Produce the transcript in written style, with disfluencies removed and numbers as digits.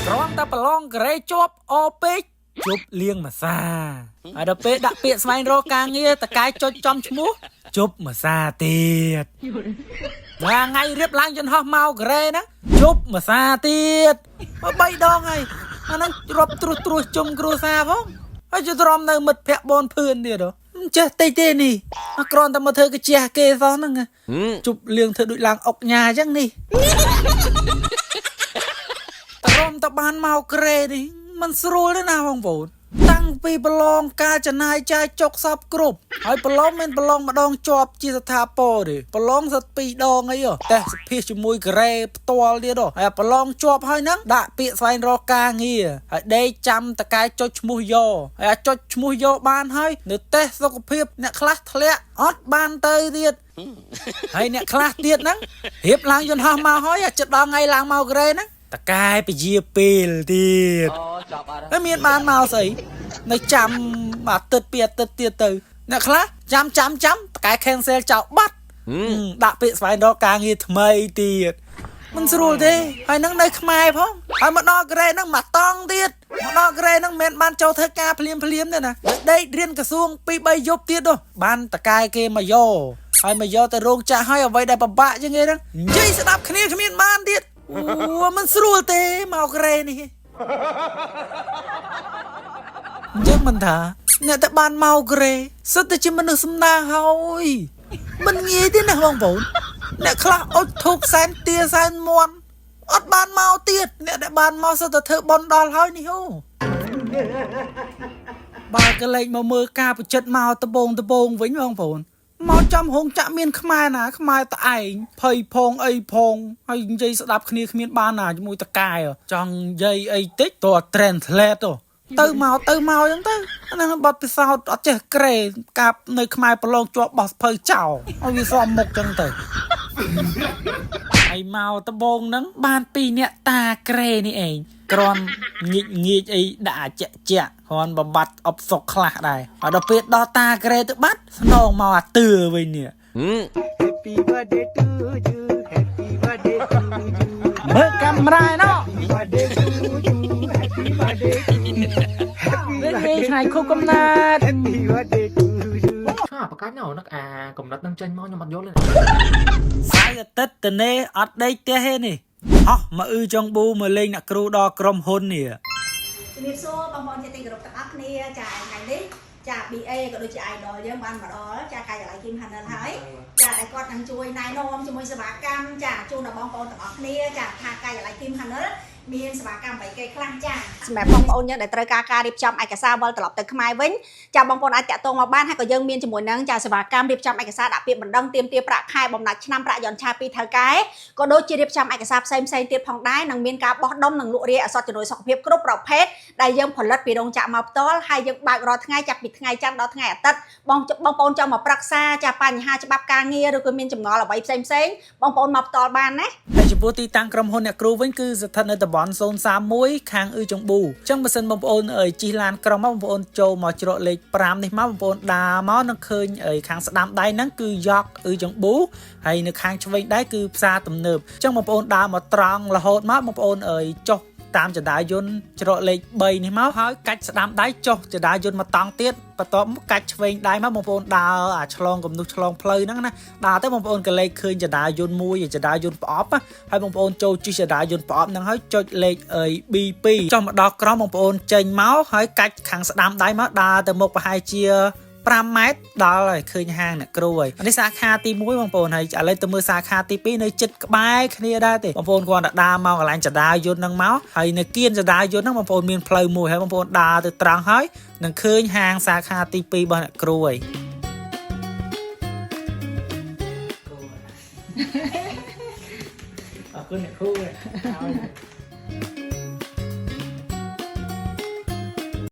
គ្រាន់តែប្រឡងការ៉េជាប់អពេកជប់លៀងមួយសាហើយដល់ពេលដាក់ពាក្យស្វែងរកការងារតកែចុចចំឈ្មោះជប់មួយសាទៀតមួយថ្ងៃរៀបឡើងយន្តហោះមកការ៉េហ្នឹងជប់មួយសាទៀតមកបីដងហើយអាហ្នឹងរាប់ត្រួសត្រួសជុំគ្រួសារផងហើយជទ្រាំនៅមិត្តភក្តិបនភឿនទៀតហ៎មិនចេះតិចទេនេះអាគ្រាន់តែមកធ្វើកាជះគេសោះហ្នឹងជប់លៀងធ្វើដូចឡើងអុកញ៉ាអញ្ចឹងនេះ តរំតបានមកក្រេនេះมันស្រួលទេណាបងប្អូនតាំងពីប្រឡងការចំណាយចាយចុកសពគ្រប់ហើយប្រឡងមិនប្រឡងម្ដងជាប់ជាស្ថាពរទេប្រឡងសិតពីរដងអីហ៎តេស្តសភាជាមួយក្រេផ្ទាល់ទៀតហ៎ហើយប្រឡងជាប់ហើយហ្នឹងដាក់ពាក្យស្វែងរកការងារហើយដេកចាំតកែចុចឈ្មោះយកហើយអាចុចឈ្មោះយកបានហើយនៅតេស្តសុខភាពអ្នកខ្លះធ្លាក់អត់បានទៅទៀត ហើយអ្នកខ្លះទៀតហ្នឹងរៀបឡើងយន្តហោះមកហើយអាចិត្តដល់ថ្ងៃឡើងមកក្រេហ្នឹងតកែពជាពេលទៀតហើយមានបានមកស្អីនៅចាំអាទិត្យពីអាទិត្យទៀតទៅអ្នកខ្លះចាំចាំចាំតកែ cancel ចោលបាត់ដាក់ពាក្យស្វែងរកការងារថ្មីទៀតមិនស្រួលទេហើយនឹងនៅខ្មែរផងហើយមកដល់ក្រេហ្នឹងមកតង់ទៀតមកដល់ក្រេហ្នឹងមិនមែនបានចូលធ្វើការភ្លាមភ្លាមទេណាដេករៀនក្រសួងពី3យប់ទៀតនោះបានតកែគេមកយកហើយមកយកទៅរោងចក្រហើយអ្វីដែលពិបាកជាងគេហ្នឹងនិយាយស្ដាប់គ្នាគ្មានបានទៀតអូមិនស្រួលទេមកក្រេនេះអញ្ចឹងមិនថាអ្នកតែបានមកក្រេសិតតែជាមនុស្សសំណាងហើយមិនងាយទេណាបងប្អូនអ្នកខ្លះអុចធូបសែនទាសែនមន់អត់បានមកទៀតអ្នកដែលបានមកសិតតែធ្វើបន់ដល់ហើយនេះអូបើក៏លេចមកមើលការប្រចិត្តមកដបងដបងវិញបងប្អូនមកចំហងចាក់មានខ្មែរណាខ្មែរតឯងភ័យផងអីផងហើយនិយាយស្ដាប់គ្នាគ្មានបានណាជាមួយតកែចង់និយាយអីតិចតើ translate ទៅមកទៅមកអញ្ចឹងទៅអាហ្នឹងបត់ពិសោធន៍អត់ចេះក្រេកាប់នៅខ្មែរប្រឡងជាប់បោះសភៅចោលឲ្យវាសមមុខអញ្ចឹងទៅហើយមកដបងហ្នឹងបានពីរអ្នកតាក្រេនេះឯងគ្រាន់ងាកងាកអីដាក់ជាក់ជាក់គ្រាន់បំបត្តិអបសុកខ្លះដែរហើយដល់ពេលដល់តាក្រេទៅបាត់ស្នងមកអាទឿវិញនេះ Happy birthday to you. Happy birthday to you. មើលកាមេរ៉ាឯណោះ Happy birthday to you. Happy birthday to you. Happy វិញវិញ birthday ថ្ងៃខួបកំណើត Happy birthday to you. ឆាប្រកាច់ណៅនឹកអាកំណត់នឹងចេញមកខ្ញុំអត់យល់ទេ សៅរ៍អាទិត្យតនេអត់ដេកផ្ទះទេនេះហោះមកអ៊ឺចុងប៊ូមកលេងអ្នកគ្រូដល់ក្រុមហ៊ុននេះ ជំរាបសួរបងប្អូនជាទីគោរពទាំងអស់គ្នាចាថ្ងៃនេះចា BA ក៏ដូចជា Idol យើងបានមកដល់ចាការិយាល័យ Kim Hanel ហើយចាដែលគាត់នឹងជួយណែនាំជាមួយសេវាកម្មចាជូនដល់បងប្អូនទាំងអស់គ្នាចាថាការិយាល័យ Kim Hanel មានសេវាកម្មអ្វីគេខ្លះចាសម្រាប់បងប្អូនយើងដែលត្រូវការការរៀបចំឯកសារវិលត្រឡប់ទៅខ្មែរវិញចាបងប្អូនអាចតាក់ទងមកបានហើយក៏យើងមានជាមួយនឹងចាសេវាកម្មរៀបចំឯកសារដាក់ពាក្យបណ្ដឹងទាមទារប្រាក់ខែបំណាច់ឆ្នាំប្រាក់យន្តឆាពីថៅកែក៏ដូចជារៀបចំឯកសារផ្សេងផ្សេងទៀតផងដែរនិងមានការបោះដុំនិងលក់រាយឱសថជំនួយសុខភាពគ្រប់ប្រភេទដែលយើងផលិតពីរោងចក្រមកផ្ទាល់ហើយយើងបើករាល់ថ្ងៃចាប់ពីថ្ងៃច័ន្ទដល់ថ្ងៃអាទិត្យបងបងប្អូនចង់មកប្រឹក្សាចាបញ្ហាច្បាប់ការងារឬក៏មានចម្ងល់អ្វីផ្សេងផ្សេងបងប្អូនមកផ្ទាល់បានណា ហើយចំពោះទីតាំងក្រុមហ៊ុនអ្នកគ្រូវិញគឺស្ថិតនៅតំបន់031ខាងអ៊ឺចុងប៊ូអញ្ចឹងបើសិនបងប្អូនអើយជិះឡានក្រុងមកបងប្អូនចូលមកច្រកលេខ5នេះមកបងប្អូនដើរមកនឹងឃើញអើយខាងស្ដាំដៃហ្នឹងគឺយ៉កអ៊ឺចុងប៊ូហើយនៅខាងឆ្វេងដៃគឺផ្សារទំនើបអញ្ចឹងបងប្អូនដើរមកត្រង់រហូតមកបងប្អូនអើយចុះតាមចដាយន្តច្រកលេខ3នេះមកហើយកាច់ស្ដាំដៃចុះចដាយន្តមកតង់ទៀតបន្ទាប់មកកាច់ឆ្វេងដៃមកបងប្អូនដើរអាឆ្លងកំនុះឆ្លងផ្លូវហ្នឹងណាដើរទៅបងប្អូនក៏លេខឃើញចដាយន្តមួយចដាយន្តប្រអប់ណាហើយបងប្អូនចូលជិះចដាយន្តប្រអប់ហ្នឹងហើយចុចលេខអី B2 ចុះមកដល់ក្រោមបងប្អូនចេញមកហើយកាច់ខាងស្ដាំដៃមកដើរទៅមុខប្រហែលជា5ម៉ែត្រដល់ហើយឃើញហាងអ្នកគ្រូហើយនេះសាខាទី1បងប្អូនហើយឥឡូវទៅមើលសាខាទី2នៅចិត្តក្បែរគ្នាដែរទេបងប្អូនគ្រាន់តែដើរមកកន្លែងចដាយន្តហ្នឹងមកហើយនៅគៀនចដាយន្តហ្នឹងបងប្អូនមានផ្លូវមួយហើយបងប្អូនដើរទៅត្រង់ហើយនឹងឃើញហាងសាខាទី2របស់អ្នកគ្រូហើយអរគុណអ្នកគ្រូហើយ